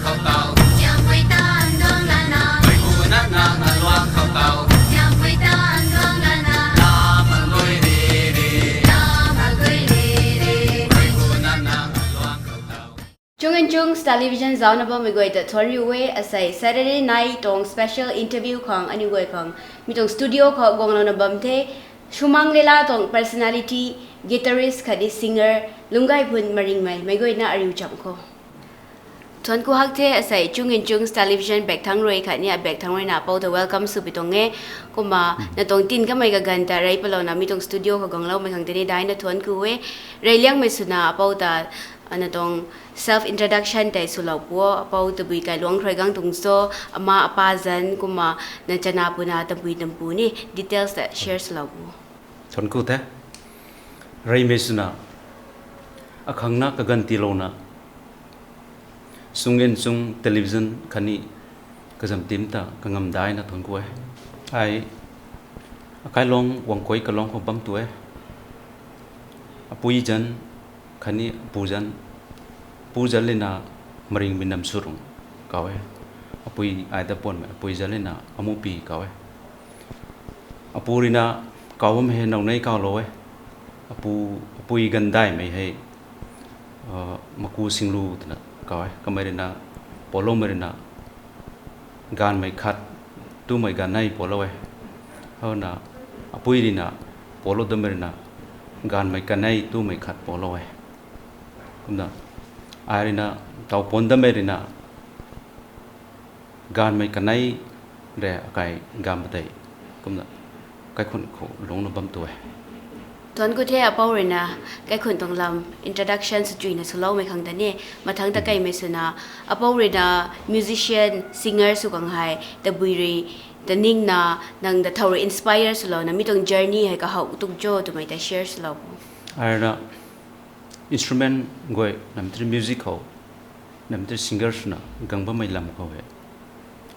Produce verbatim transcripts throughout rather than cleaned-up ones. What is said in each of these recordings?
Chung and Chungs Television zauna bammei guay ta thuanc riu e, asei Saturday night tuang special interview khang aniu guay khang mi tuang studio khou guanglouna bam the. Sumang Lila tuang personality, guitarist khatni singer Lungaiphun Maringmei, meic guayna ariu cham khou thuanc ku hak the. Asei Chung and Chungs Television baek thangc rui khatni abaek thangc ruina apou ta welcome sw pi tuang e. Kumna na tuang tin kamei kaganv ta rey palouna mi tuang studio khou guangloumei khang tini daina thuanc ku e. Reyliangmei swna apou ta na tuang self introduction tei swlou pu o. Apou tabui kailuangc rui gang tuang cho, ama apa zanc kumna na chana puna tabui tampu ni details ta share swlou pu. Thuanc ku the. Reymei swna akhangna kaganv tiilouna Chung and Chungs Television khatni kazam team ta kangam daina thuanc ku e. Ai akailuangc Wangkui kaluangc khou bam tu e. Apui zanc khatni apu zanc, pu zanc lina Maringmei Namsurung kaw e. Apui ai da puanmei apui zanc lina Amupi kaw e. Apu ruina kaw bam hei Nownei kawlou e. Apu, apui ganv daihmei hei Maku Singlu twna kaw e. Kamei ruina, paloumei ruina Ganvmei Khat twmei Gannei palou e. Howna apui ruina palou damei ruina Ganvmei Kanei twmei Khat palou e. Kumna ai ruina taw pan damei ruina Ganvmei Kanei rui akai Ganv Patei kumna kaikhun khou lungcna bam tu e. Thuanc ku the apou ruina kaikhun tuang lam introduction swchuina swloumei khang ta ni. Mathangc ta kaimei swna apou ruina musician, singer sw khang hei tabui rui ta ningna nang ta thow rui inspire swlouna mi tuang journey hei kahow tuang cho twmei ta share swlou pu. Ai ruina instrument guay namtri music khou namtri singer swna gang bammei lam khou hei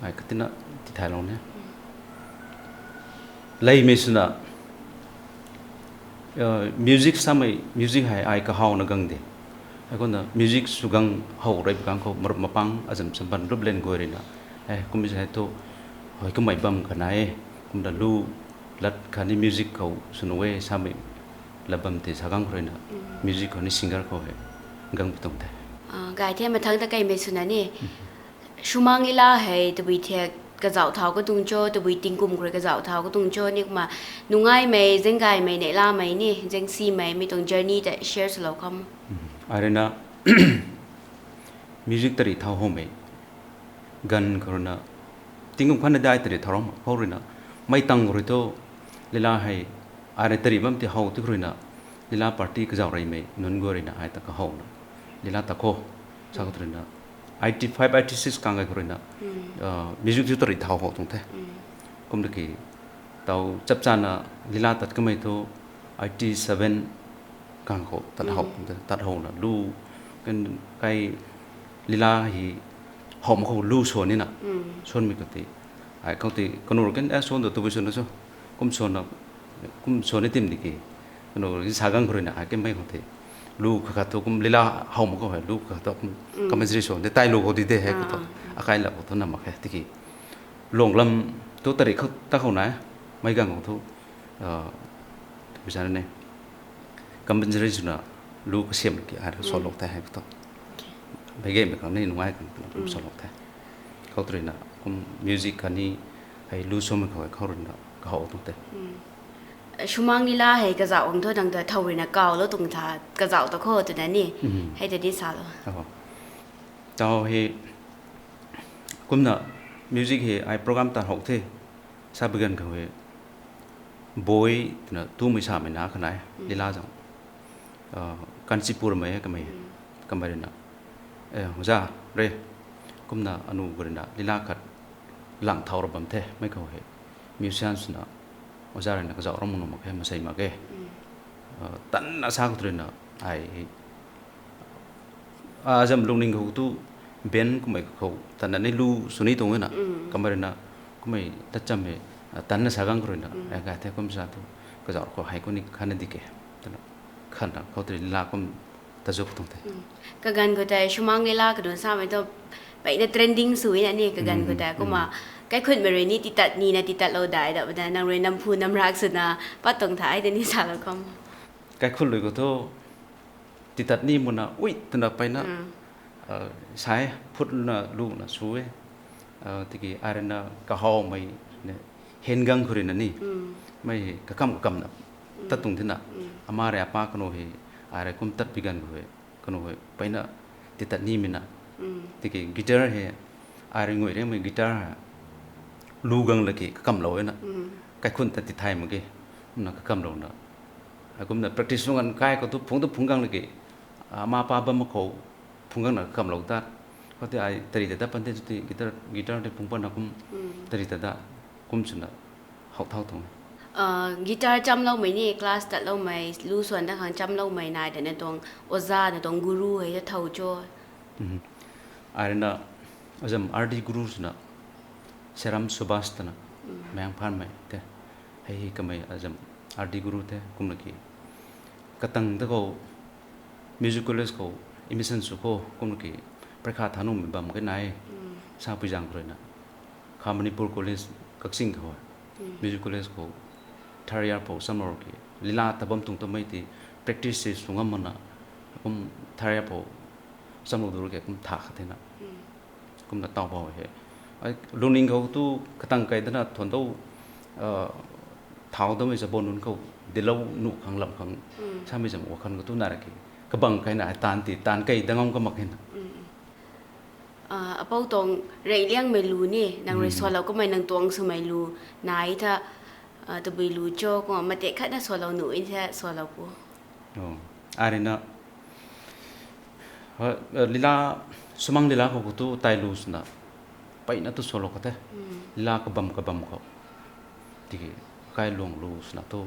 ai katina tithaylou ni. Leimei swna music samei music hei ai kahawna gang de. Ai kumna music sw gang how rey pi kang khou marup mapang azam samban ruplen guay ruina e kummei hei thu hei kummei bam khana e. Kumna lu lat khatni music khou swnu e samei lat bam tei sa gang khou ruina music khatni singer khou hei gang pi tuang the. Gay the. Mathangc ta kaimei swna ni Sumang Lila hei tabui thiak kazauh thau katuang cho, tabui tingkum khou rui kazauh thau katuang cho ni kumna nungaimei, zaenggaymei, neihlamei ni zaengsimei mi tuang journey ta share swlou kham. Ai ruina music tari thau houmei ganv khou ruina tingkum khatna dai tari thau ram khou ruina mei tang khou rui thu Lila hei ai rui tari bam ti how ti khou ruina Lila party kazauh reymei nunc guay ruina ai ta kahowna Lila ta khou sa khou ruina eighty five eighty six kang gay khou ruina music tu tari thau how tuang the. Kumna ki taw chapchana Lila tat kamei thu eighty seven kang khou tat how tuang the. Tat howna lu kai Lila hei how mak khou lu swan nina swanmei khou tei ai khou tei kanu ken e swan tu tabui swna cho kum swan kum swan ni tim di ki kanu sa gang khou ruina ai kemmei khou tei lu kha khat thu kum Lila how mak khou hei lu kha khat thu kum compensatory swan tei tai lu khou di de hei khou thu akai lak khou thu na mak khe tiki luang lam thu tari khou ta khou na mei gang khou thu tabui sa ni compensatory swna lu kasiam ki ai swlou the hei khou thu mei gaymei khang ni nungai khang swlou the. Khou ruina kum music khatni hei lu swmei khou khou ruina kahow tuang the. Sumang Lila hei kazauh khang thu nang ta thow ruina kawlou tuang tha kazauh ta khou twna ni hei ta di salou. Taw hei kumna music hei ai program tat how the. Sa bi ganv khou hei Boi twna tumei samei na khana e Lila zang Kanchipur mei kamei kamei ruina oja re kumna anu khou ruina Lila khat lang thau ra bam the mei khou hei musician swna oja ruina kazauh ram nu mak khe masei mak e tanna sa khou ruina ai azam lungning khou tu band kummei khou tanna ni lu sw ni tuang na kamei ruina kummei tat cham hei tanna sa gang khou ruina ai gay the kum sa thu kazauh khou hei khou ni khatna di ke twna khanna khou tei Lila kum ta zuk tuang the. Kaganv khou tei Sumang Lila kanu samei tu Peyna trending sw na ni kaganv khou ta kumna, kaikhunmei rui ni titat nina titatlou dai da bana nang rui namphu namrak swna pat tuang tha ai ta ni salou kham. Kaikhunmei khou thu titat ni muna ui twna peyna sai phutna luna sw e. Tiki ai ruina kahawmei hengang khou ruina ni mei kakam kakamna tat tuang thina, ama rui apa kanu hei ai rui kum tat pi ganv khou hei kanu hei peyna titat nimei na. Tiki guitar hei ai rui nguih riangmei guitar hei lu gang laki kakamlou e na, kaikhun ta tithay mak ge, kumna kakamlouna, kumna practice sw nganv kai khou tu phungc tu phungc gang laki, ama pa bam mak khou phungc gangna kakamlou ta, khoutei ai tari ta da pan the ti guitar, guitar tei phungc patna kum tari ta da, kum swna how thau tuang e. Guitar chamloumei ni class tatloumei lu swan da khang chamloumei nai dana tuang oza na tuang guru hei ta thow cho? Ai ruina azam R D guru swna Seram Subhas twna Maengphanmei the. Hei hi kamei azam R D guru the kumna ki katang ta khou music college khou admission sw khou kumna ki parikha tha nuhmei bam khe nai. Sapui zang khou ruina kha Manipur College Kakching khou music college khou third year pou samlou ki lila ta bam tuang tamei ti practice sw ngam mana, kum third year pou samlou dur ke kum tha kha thena kumna taw bau he. Lungning khou tu katang kai dana thuan dou thau damei sa bon nunc khou dilou nuh khang lam khang samei zam wakhan khou tu na ra ki kabang kaina hei taanv ti taanv kai dangam ka mak hena. Apou tuang reyliangmei lu ni nang rui swlou kummei nang tuang swmei lu nai tha, tabui lu cho kumna matek khatna swlou nuh in the swlou pu. Ai ruina lila, swmang lila khou khou tu tai lu swna peyna tu swlou kha the. Lila kabam kabam khou tiki kai luang lu swna tu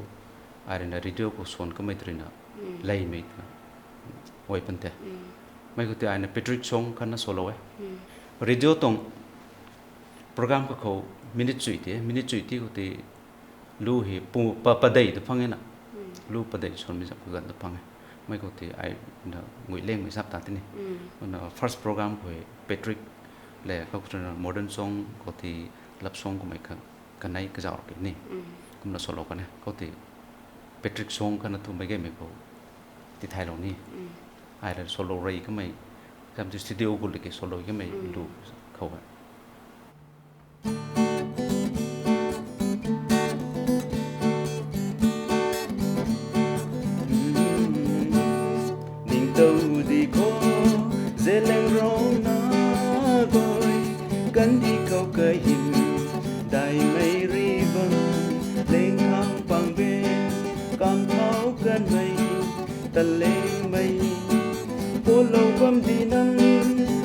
ai ruina radio khou swan kamei tu ruina leymei twna ai pan the. Mei khou ti aina patriotic song khatna swlou e. Radio tuang program kakhou minute chui ti, minute chui ti khou ti lu hei pu pa padei tu phang e na. Lu padei swanmei zam kaganv tu phang e. Mei khou ti ai na nguih lengmei sap ta tini. Kumna first program khou hei patriotic le khou twna modern song khou ti love song kummei kha kanei kazauh ki ni. Kumna swlou kan e khou ti patriotic song khatna tu mei gaymei khou tithaylou ni. Ai rui swlou rey kamei, kam ti studio khou laki swlou kamei lu khou e. Ningtow di khou, Zeliangrong na goi, kandih khou kahym, daihmei ri bam, lengthang pang ben, kamthau kanmei, talengmei. Polou bam di nam,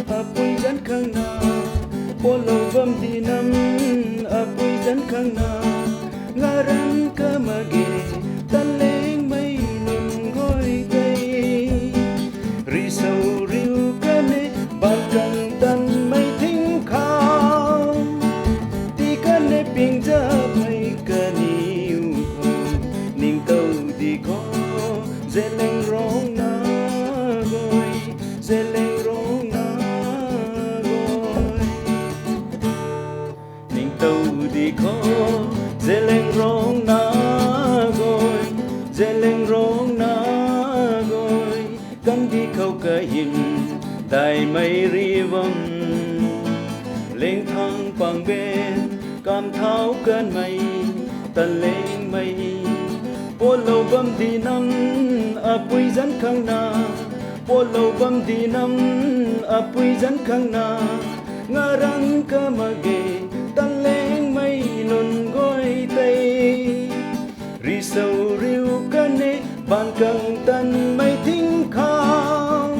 apui zanc khang na, polou bam di nam, apui zanc khang na, ngaran ka mak ge, talengmei nunc guay tei. Risau riu kan e, bang kang tanmei thing khou, ti kan e pingzapmei kaniw khou, ningtow di khou, Zeliangrong na goi, Zeliangrong na goi. Ningtow di khou, Zeliangrong na goi, Zeliangrong na goi, kandih khou kahym, daihmei ri bam, lengthang pang ben, kamthau kanmei, talengmei. Polou bam di nam, apui zanc khang na, polou bam di nam, apui zanc khang na, ngaran ka mak ge, talengmei nunc guay tei. Risau riu kan e, bang kang tanmei thing khou,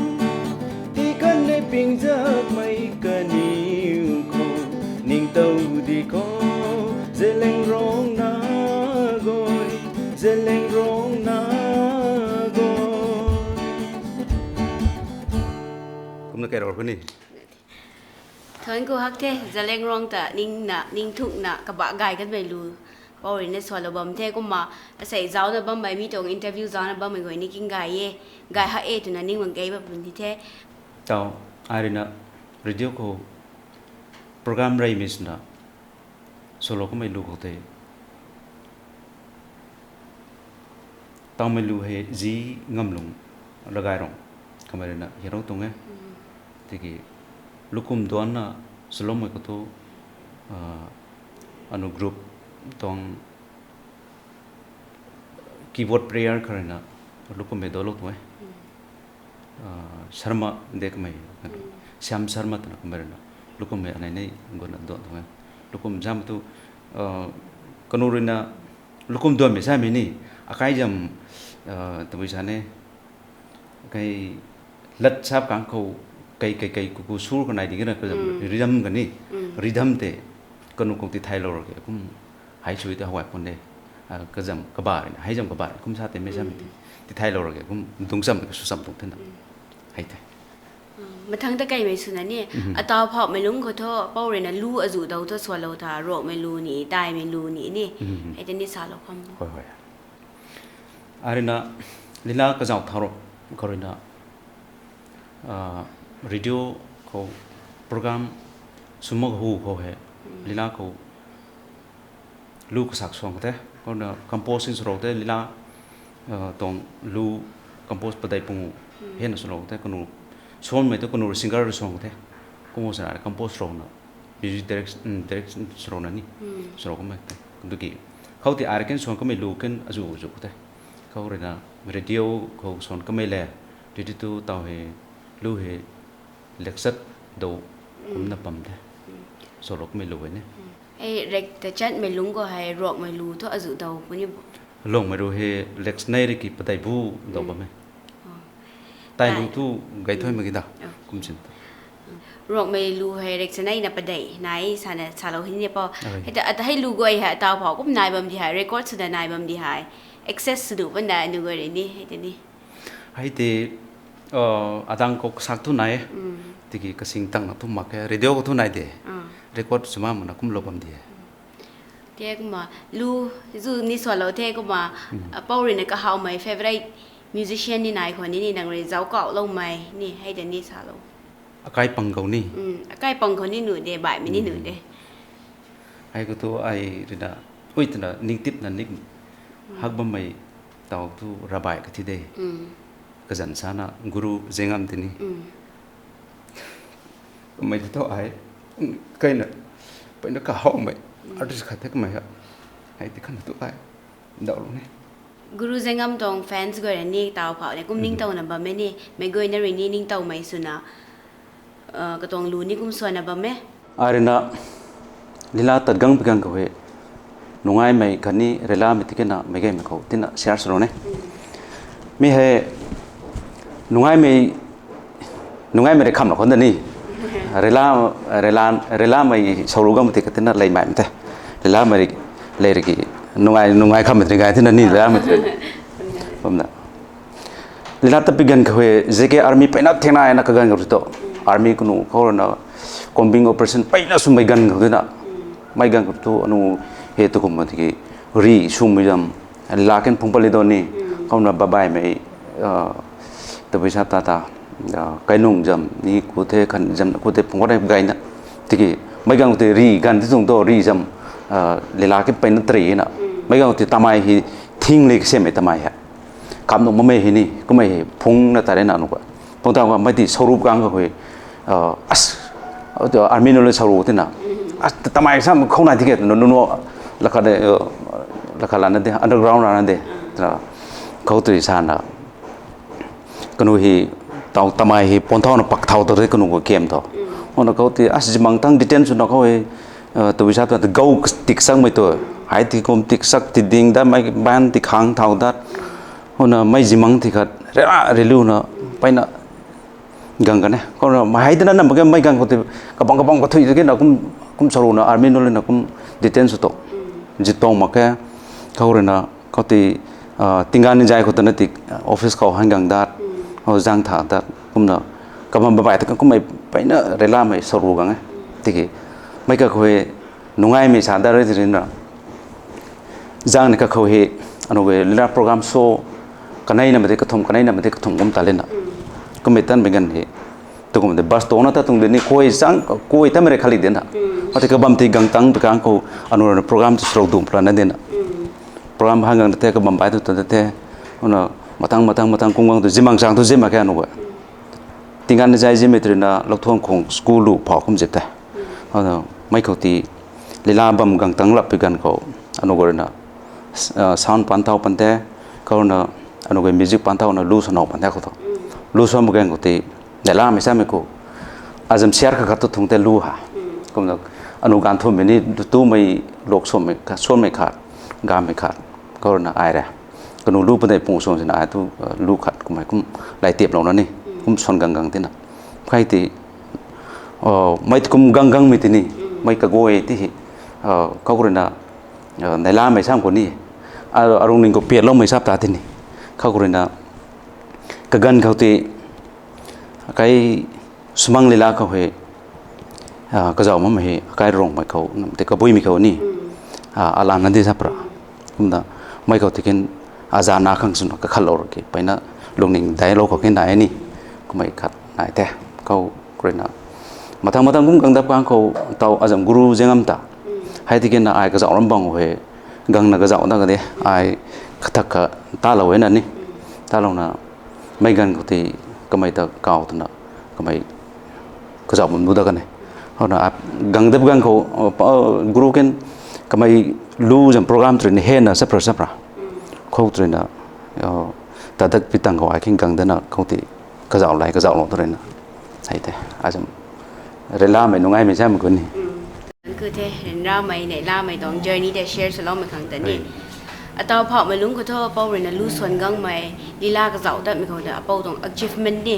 ti kan e pingzapmei kaniw khou, ningtow di khou, Zeliangrong na goi, Zeliangrong na goi. Kumna kai rou khou ni. Thuanc ku hak the, Zeliangrong ta ningna, ningthukna, kabah gay kanmei lu. Pou ruina swlou bam the, kumna, asei zauna bammei mi tuang interview zauna bammei guay ni king gay e, gay ha e twna ning mak gay bam pun thi the. Tau, ai ruina radio khou Program reymei swna swlou kamei lu khou tei, tangmei lu hei zi ngamlung ragai rong kamei ruina hero tuang e. Tiki lukum duanna swloumei khou tu, anu group tuang keyboard player kha ruina lukummei dualou tuang e. Sharma de kamei, Shyam Sharma twna kamei ruina lukummei anei nei guna duan tuang e. Lukum zam tu, kanu ruina lukum duanmei samei ni, akai zam, tabui sa ne, kai lat sap kang khou, kai kai kai kuku sur kanai ding na kazam rhythm kani, rhythm tei kanu khou tithaylou ra ke kum hei sui ta hawai pun de, kazam kabar na, hei zam kabar kum sa tei mei samei ti tithaylou ra ke kum dungcham ka susam tuang thena, hei the. Mathang ta kaimei swna ni, ataw phauhmei lungc khou thu pou ruina lu azuh dau thu swlou tha, ruakmei lu ni, taimei lu ni ni, hei ta ni salou kham. Arina, lila kazauh thau rou khou ruina, radio khou program sw mak hu khou hei, lila khou lu kasak suang the, khou ruina composing swlou the, lila tuang lu compose padeih pung hena swlou the, kanu suanmei tu kanu singer rui suang the, kum swna compose swlouna, music direction, direction swlouna ni, swlou kamei the. Duki, khou ti ai ken suang kamei lu ken azuh azuh the. Khou ruina radio khou suang kamei le, radio tu taw hei, lu hei, leksat dou kumna pam the. Swlou kamei lu hei ni. Hei rek ta chatmei lungc khou hei ruakmei lu thu azuh dau puni bo. Luangmei lu hei lek chanei riki padeih bu dou bam e. Tai lu thu gay thuy mak ki da, kum sin ta. Ruakmei lu hei rek chaneina padeih nai sana salou hei ni pou. Hei ta, ata hei lu guay hei ataw phau kum nai bam di hei, record swna nai bam di hei, access swnu bam da nu guay rui ni, hei ta ni. Hei tei, adang khou kasak thu nai e. Tiki kasing tangna thu mak khe, radio khou thu nai de. Record swma mana kumlou bam di e. Ti kumna, lu, zu ni swlou the kumna, pou ruina kahawmei favorite musician ni nai khou ni, ni nang rui zauc kauhloumei ni, hei ta ni salou. Akai pang khou ni. Akai pang khou ni nu de, baihmei ni nu de. Hei khou thu ai ruina, ui twna ningtipna nik hak bammei taw thu rabai kathi de. Kazan sana Guru Zengam tini. Kamei thu ai, kaina, peyna kahawmei artist khat the kamei ha. Hei ti khan thu ai ndauhlou ni. Guru Zengam tuang fans guay rui ni taw phau ni kum ningtowna bam e ni, meic guayna rui ni ningtowmei swna, katuang lu ni kum swanna bam e. Ai ruina, lila tat gang pi gang khou hei, nungaimei khatni relamei tikina meic gaymei khou tina share swlou ni. Mi hei, nungaimei, nungaimei rui khamlou khou da ni. Rela, rela, relamei sauru gang ti katina leimei mei the. Relamei rui, lei rui ki, nungai, nungai khammei ti ngai tina ni relamei ti. Kumna. Lila ta pi ganv khou hei, J K Army peyna thengnaina kaganv khou tu. Army kanu khou ruina combing operation peyna swmei ganv khou tina. Mei ganv khou tu anu hei tu kumna tiki ri swmei zam. Lila ken phungc pat li do ni. Khou na babaimei, tabui sa ta ta, kainung zam ni ku the khan zam ku the phungc pat gayna. Tiki mei ganv khou tei ri ganv ti tuang tu ri zam, lila ken peyna tari na. Mei ganv khou tei tamei hei thing le kasemei tamei hei. Kam nung mamei hei ni, kummei hei phungna ta rena nunc khou. Phungc ta khou mei ti sauru gang khou hei, as, army nunc le sauru tina. As, tamei sam khou nai tiki, nunc, nunc, lakha de, lakha lana de, underground lana de. Khou tui sana. Kanu hei, taw tamei hei, pon thau na pak thau tu de kanu khou kem tho. Hona khou tei, as, zimang tang detail swna khou hei, tabui sa tu, gau tiksakmei tu. Hei ti kum tiksak ti ding dat, mei ban ti khang thau dat. Hona mei zimang ti khat, rela, relu na, peyna gang kan e. Khou na, mei hei tina na, mei gang khou tei, kabang kabang kathui tiki na, kum, kum sauru na, army nunc le na, kum detail sw tu. Zitong mak khe, khou ruina, khou tei, tinggan ni zay khou tana ti, office khou han gang dat, khou zang tha dat, kumna, kabam babai ta kummei peyna relamei sauru gang e. Tiki, mei kakhou hei, nungaimei sa dat rui ti rina. Zang ni kakhou hei, anu hei, lila program show, kaneina mei tei kathumh, kaneina mei tei kathumh kum ta lena. Kummei tanmei ganv hei, Tukum de bus tona ta tung de ni koi chang koi ta mere khali de na. Ati kabam ti gang tang pe kang khou anu rui na program tu srok dum plan na de na. Program hang gang te kabam bai tu ta de te. Una matang matang matang kung gang tu zimang chang tu zima ke anu ga. Tingan na zai zimei tu rui na Lauthuang khong school lu phau kum zip te. Ana mai khou ti lila bam gang tang lap pe gan khou anu ga rui na sound pan thau pan te. Khou na anu ga music pan thau na lu sanau pan te khou tho. Lu sanau gan khou ti Neihlamei samei khou azam siar kha khat tu thung te lu ha. Kumna anu gan thum mei ni tu mei lok suanmei khat, suanmei khat, gamei khat. Khou rui na ai re. Kanu lu padei pung suan sina ai tu lu khat kumhmei kum lai tiap lou na ni. Kum suan gang gang tina. Khai ti mei kum gang gang mei ti ni. Mei kagoi ti hi. Khou rui na neihlamei sam khou ni. Arung ning khou piatloumei sap ta ti ni. Khou rui na kaganv khou ti kai sumang lila khou hei kazauh mamei hei kai rongmei khou nam tei kabuimei khou ni alan na di sapra. Kumna mei khou tikin aza na khang swna kakhatlou raki peina lungning dailou khou khe nai ni. Kumei khat nai the. Khou rui na matang matang kum gang dap kang khou tau azam guru zengam ta hei tikin na ai kazauh ram bang hei gangna kazauh da kade ai kathak ka talou e na ni. Talouna mei ganv khou ti kamei ta kau twna kamei kazauh bam nu da kane. Houna gang dap ganv khou guru ken kamei lu zam program tu rui na hena sapra sapra khou tu rui na tadak pi tang khou ai khen gang dana khou ti kazauh lai kazauhlou tu rui na hei te azam relamei nungaimei samei khou ni. Ku the ryanramei neihlamei tuang journey tei share swloumei khang ta ni. Atau phauhmei lungc khou thu apou rui na lu suan gangmei lila kazauh datmei khou ta apou tuang achievement ni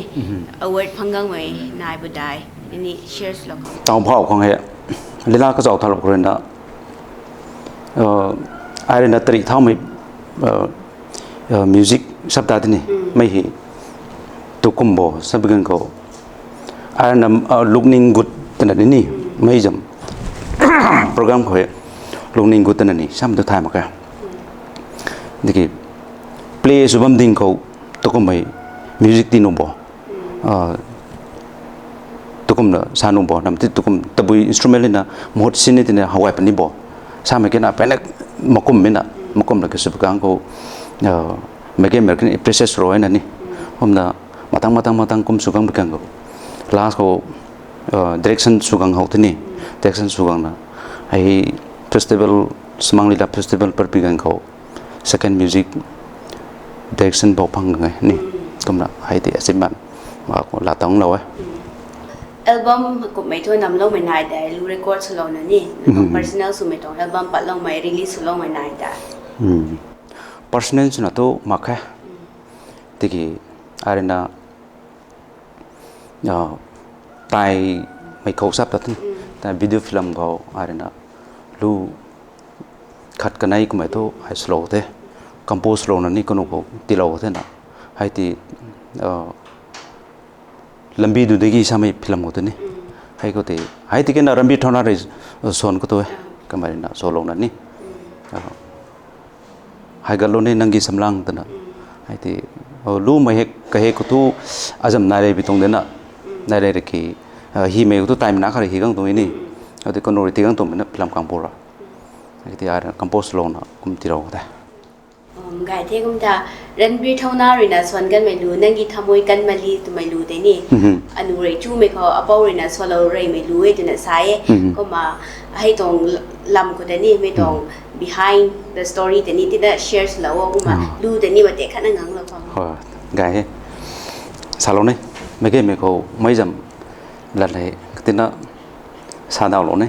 award phang gangmei nai bu dai ni share swlou khang. Tau phauh khang hei lila kazauh thalou khou rui na ai rui na tari thaumei music sap ta ti ni mei hei tukum bo sap ganv khou ai rui na lukning gut twna ni ni mei zam program khou hei lukning gut twna ni sam tu thay mak khe. Tiki play sw bam ding khou tukummei music ti nu bo tukumna sa nu bo nam ti tukum tabui instrument lina mahut sin ni tina hawai puni bo samei kena pena makum mina makum la ke sw kang khou mei ke mer kena appreciate rou na ni. Kumna matang matang matang kum sw gang bi kang khou last khou direction sw gang hou ti ni. Direction sw gangna hei festival sumang lila festival parpi gang khou second music direction bou phang gang e ni. Kumna hei ti achievement khou la tanglou e. Album kummei thu namloumei nai dai lu record swlouna ni personal swmei tuang album patloumei release swloumei nai dai. Personal swna thu mak khe. Tiki ai rui na taimei khou sap ta tei video film khou ai rui na lu khat kanei kummei thu ai swlou the compose swlouna ni kanu khou tiilou the na hei ti lambi du degi samei film khou tei ni hei khou tei hei ti kena rambi thauna rui suan khou tu e kamei rui na swlouna ni hei gatlou ni nanggi samlang twna hei ti lumei hei kahei khou thu azam nai rei bi tuang de na nai rei raki himei khou thu taimei na kha rui hi gang tuang ni hei ti kanu rui ti gang tuangmei na film kangpu ra hei ti ai rui na compose swlouna kum tiilou the. Gay the kum ta Ranbir Thauna rui na suan kanmei lu nanggi thamui kanmali twmei lu tei ni anu rui chumei khou apou rui na swlou reymei lu e twna sa e. Kumna hei tuang lam khou tei ni mei tuang behind the story tei ni tina share swlou o kumna lu tei ni mate khatna nganglou khang. Gay he salou ni mei ke mei khou mei zam lat hei tina sa daulou ni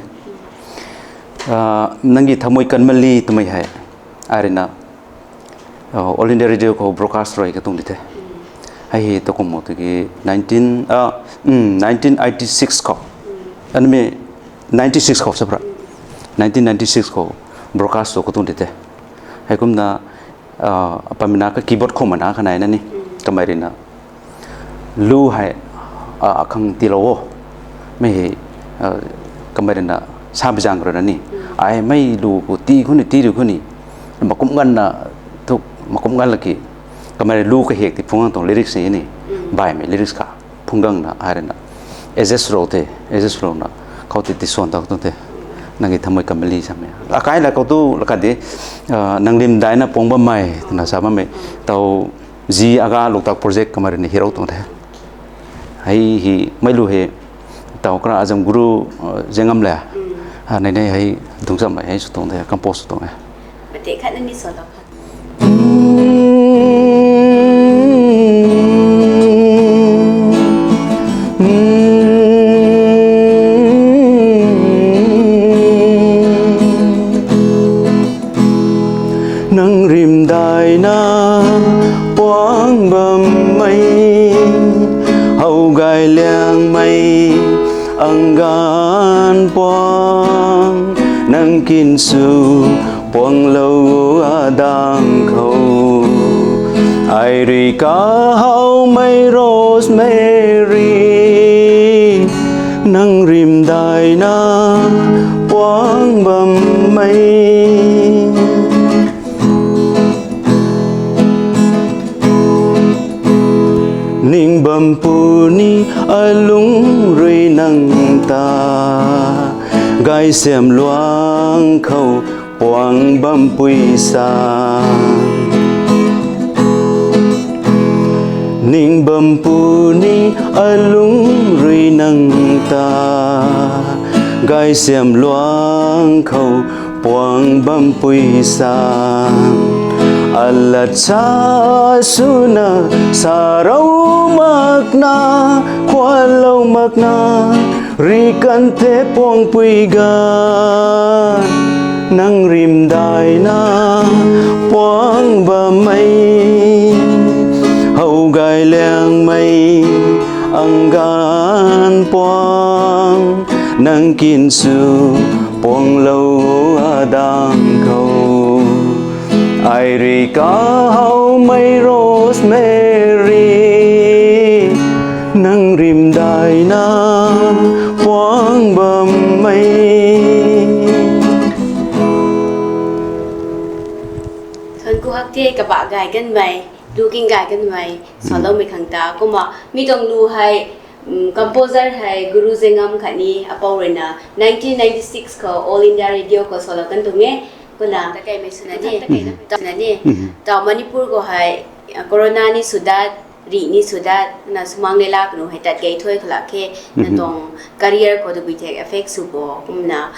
nanggi thamui kanmali twmei hei ai rui na All India Radio khou broadcast rui katuang di the. Hei hi tukum mo tiki nineteen nineteen eighty six khou anime ninety six khou sapra nineteen ninety six khou broadcast sw katuang di the. Hei kumna apamina ka keyboard khou mana khanai na ni kamei rui na lu hei akhang tiilou o mei hei kamei rui na sa bizang rui na ni ai mei lu khou ti khou ni ti ru khou ni makum ganna thu makum gan laki kamei rui lu kahek ti phung gang tuang lyrics ni ni baihmei lyrics kha phung gangna ai rui na Adjust rou the, adjust rou na, khou ti tisuan tau tu the. Nang ki thamui kamali samei. Akai la khou tu, la ka di, ah, nang rim daina puang bammei, twna sa bammei, tau zi aga luktak project kamari ni hero tuang the. Hei hi, mei lu he, tau kra azam guru, ah, zengam le. Ah, nei nei hei, dung sam lai hei su tuang the, compose su tuang the. Mate khat na ni so tau khat. Nang rim daina puang bammei, how gay liangmei, anggan puang, nang kin sw puanglou adang khou. Ai rui kahawmei Rosemary, nang rim daina puang bammei. Ning bam pu ni alung rui nang ta, gaysiam luang khou puang bam pui sa. Ning bam pu ni alung rui nang ta, gaysiam luang khou puang bam pui sa. Alat sa suna, sa rou makna, khualou makna, ri kan the puang pui ga. Nang rim daina puang bammei, how gay liangmei, anggan puang, nang kin sw puanglou adang khou. Ai rui kahawmei Rosemary, nang rim daina puang bammei. Thank you hak the, kabah gay kanmei, lu king gay kanmei, saloumei khang ta. Kumna mi tuang lu hei, composer hei Guru Zengam khatni apou ruina nineteen ninety-six khou All India Radio khou salou kan tuang e. Kumna ta kaimei swna ni, ta ni, tau Manipur khou hei, corona ni sw dat, ri ni sw dat, na sumang le la kanu hei tat gay thoi khou lak khe, na tuang career khou tabui thek effect sw bo, kumna,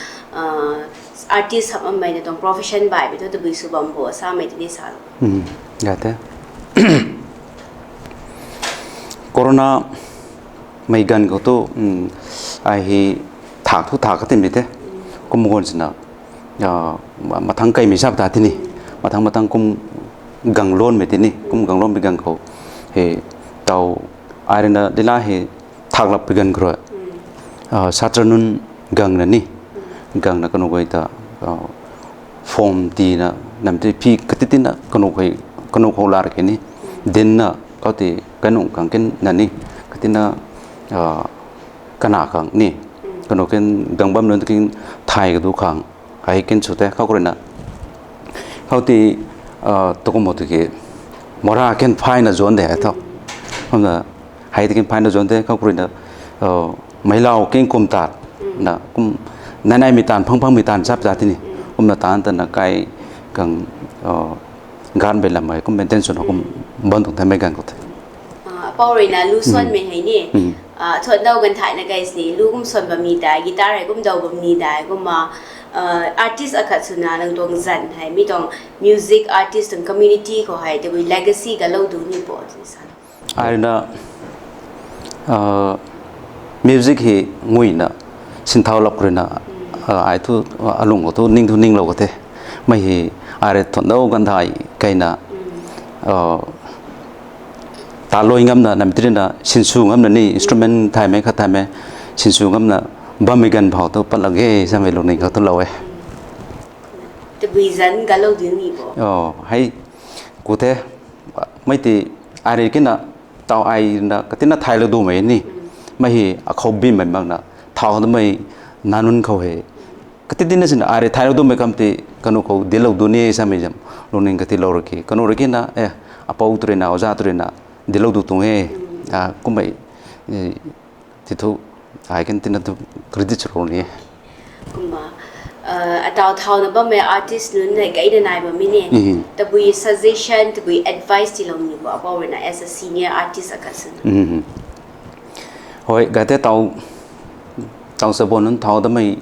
artist hap ammei na tuang profession baihmei thu tabui sw bam bo, samei tini sa. Ga the. Corona mei ganv khou tu, ai hi thak thu thak katinmei the. Kum guan sina, mathang kaimei sap ta tini. Mathang mathang kum ganglonmei tini. Kum ganglonmei ganv khou he tau ai ruina dila he thaklap pi ganv khou rui, satra nunc gangna ni, gangna kanu guay ta, form tina, nam ti phi kati tina kanu khou lar khe ni, dinna kau ti kanu khang kinna ni, katina, kana khang ni, kanu kin gang bam nunc kin thay kadu khang, ai kin sw the khou ruina, khou ti, tukum mo tiki, mora kin phaina zuan de tho, kumna, hei ti kin phaina zuan the khou ruina, meilau kin kum tat, na kum, nai naimei taanv phang phangmei taanv sap za tini, kumna taanv tana kai, kang, gan bei lam hei kum maintain swna kum, ban tuang the mei ganv khou the. Apou ruina lu suanmei hei ni, thot dau ganv thayna kai sini lu kum suan bam ni dai, guitar hei kum dau bam ni dai, kumna, artist akhat swna nang tuang zan hei mi tuang music artist tuang community khou hei tabui legacy galou du ni bo tini sa. Ai ruina, music hei nguina, sinthau lap ruina, ai thu, alung khou thu ning thu ninglou ka the. Mei hei, ai rui thuan dau ganv thai kaina, talui ngamna, nam ti ruina, sinsw ngamna ni, instrument thaymei khat thaymei, sinsw ngamna, bammei ganv phou thu pat lak ge samei lungning khou thu lou e. Tabui zan galou du ni bo. Hei, ku the, mei ti, ai rui kina, tau ai na, katina thaylou dumei ni, mei hei, akhou bimmei makna, thau khou twmei, nanunc khou hei, kati tina sina ai rui thaylou dumei kam ti, kanu khou dilou du ni samei zam, lungning kati lou raki, kanu rui kina, apou tu ruina, oja tu ruina, dilou du tuang e, kummei, ti thu, Ai kan tina tu credit rou ni. Kumna, uh, atau thauna bammei artist nunc hei kaina nai bam mi ni. Mhm. Tabui suggestion, tabui advice tilou ni bo, apou rui na as a senior artist akhat swna. Mhm. Hoi, gate tau, tau sabon nunc thau damei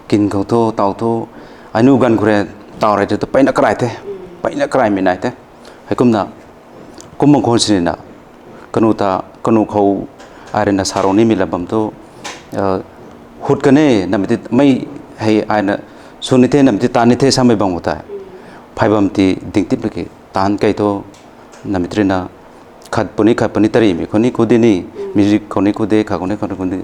kin khou thu, tau thu, anu gan khou rui tau rei thu, peyna karai the, Mm. peyna karai mi nai the. Heikumna, kum bang khon sini na, kanu ta, kanu khou, ai rui na sarou nimei la bam thu, uh, hut kane, namei ti, mei hei ai na, sw ni the, namei ti, tan ni the, samei bang khou ta. Phay bam ti, ding tip laki, tan kei thu, namei ti rui na, khat puni, khat puni tari mi, khou ni khou di ni, music khou ni khou de, khat khou ni, khou ni khou di.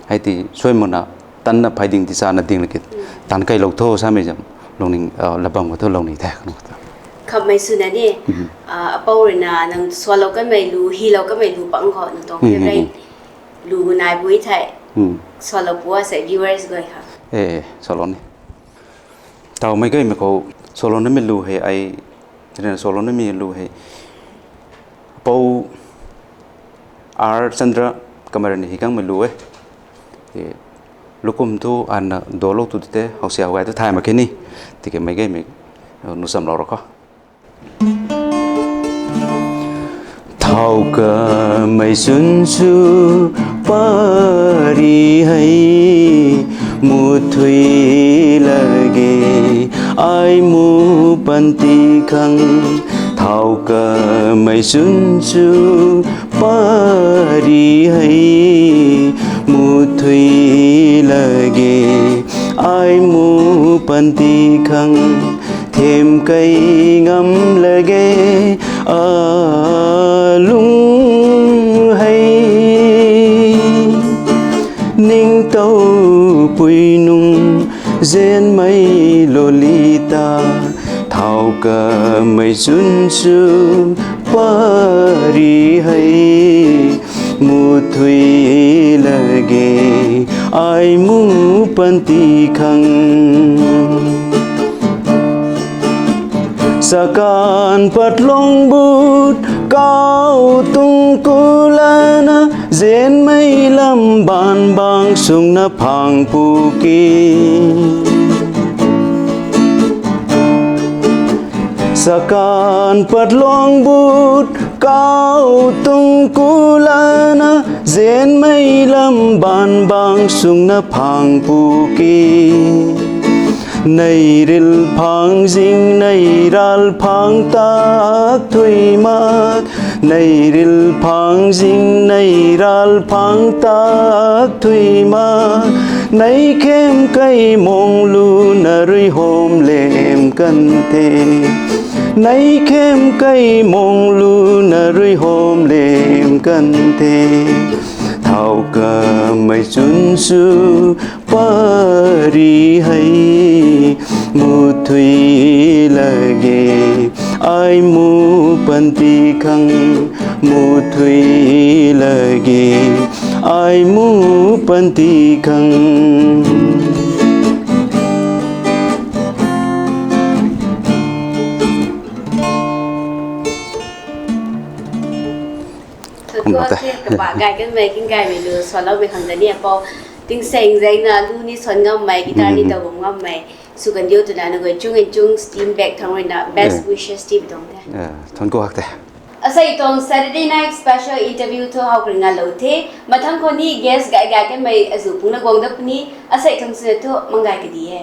Hei ti, sui muna, tan na phay ding ti sa na ding laki, tan kei lou tho, samei zam, lungning, uh, la bam khou thu lou ni the, kanu ta. Khamei swna ni, Mhm. ah, apou rui na nang swalou kanmei lu, hilou kanmei lu pang khou, nang tuang Mhm. favourite lu nai bui thei. Mhm. Swalou pua se viewers guay ha. Eh, eh, swalou ni. Tau mei gaymei khou, swalou nimei lu hei ai, rina swalou nimei lu hei. Apou R Chandra kamei rui ni hi kangmei lu e. Ti, lukum thu ana dolou tu te, hausia hau gay tu thay mak khe ni. Tiki mei gaymei, uh, nu samlou rou kho. Thau kamei chun chu pari hei, muthui lage, ai mu panty khang. Thau kamei chun chu pari hei, muthui lage, ai mu panty khang. Them kei ngam lage, a lung hei. Ningtow pui nung, zenmei lolita, thau kamei chun chu pari hei, muthui lage, ai mu panty khang. Sakan patlong but, kau tuang kulana, zenmei lam ban bang sungna phang puki. Sakan patlong but, kau tuang kulana, zenmei lam ban bang sungna phang puki. Nei ril phang zing, nei ral phang tak thui mak. Nei ril phang zing, nei ral phang tak thui mak. Nei khem kei mung lu na rui hom lem kan the. Nei khem kei mung lu na rui hom lem kan the. Thau kamei chun chu pari hei, muthui lage, ai mu panty khang, muthui lage, ai mu panty khang. Kumna te. Kaba gay kanmei, king gaymei lu swloumei khang ta ni apou. Tingsaeng zaengna lu ni swan ngammei, guitar ni tow bam ngammei. Sw kan diu twna nang guay chung and chung team back thang ruina best wishes tip tuang the. Thank you hak the. Asei tuang Saturday night special interview thu howkring ngalou the. Mathang khou ni guest gay gay kanmei azu pungna guang dat puni. Asei tuang sina thu manggay kadi e.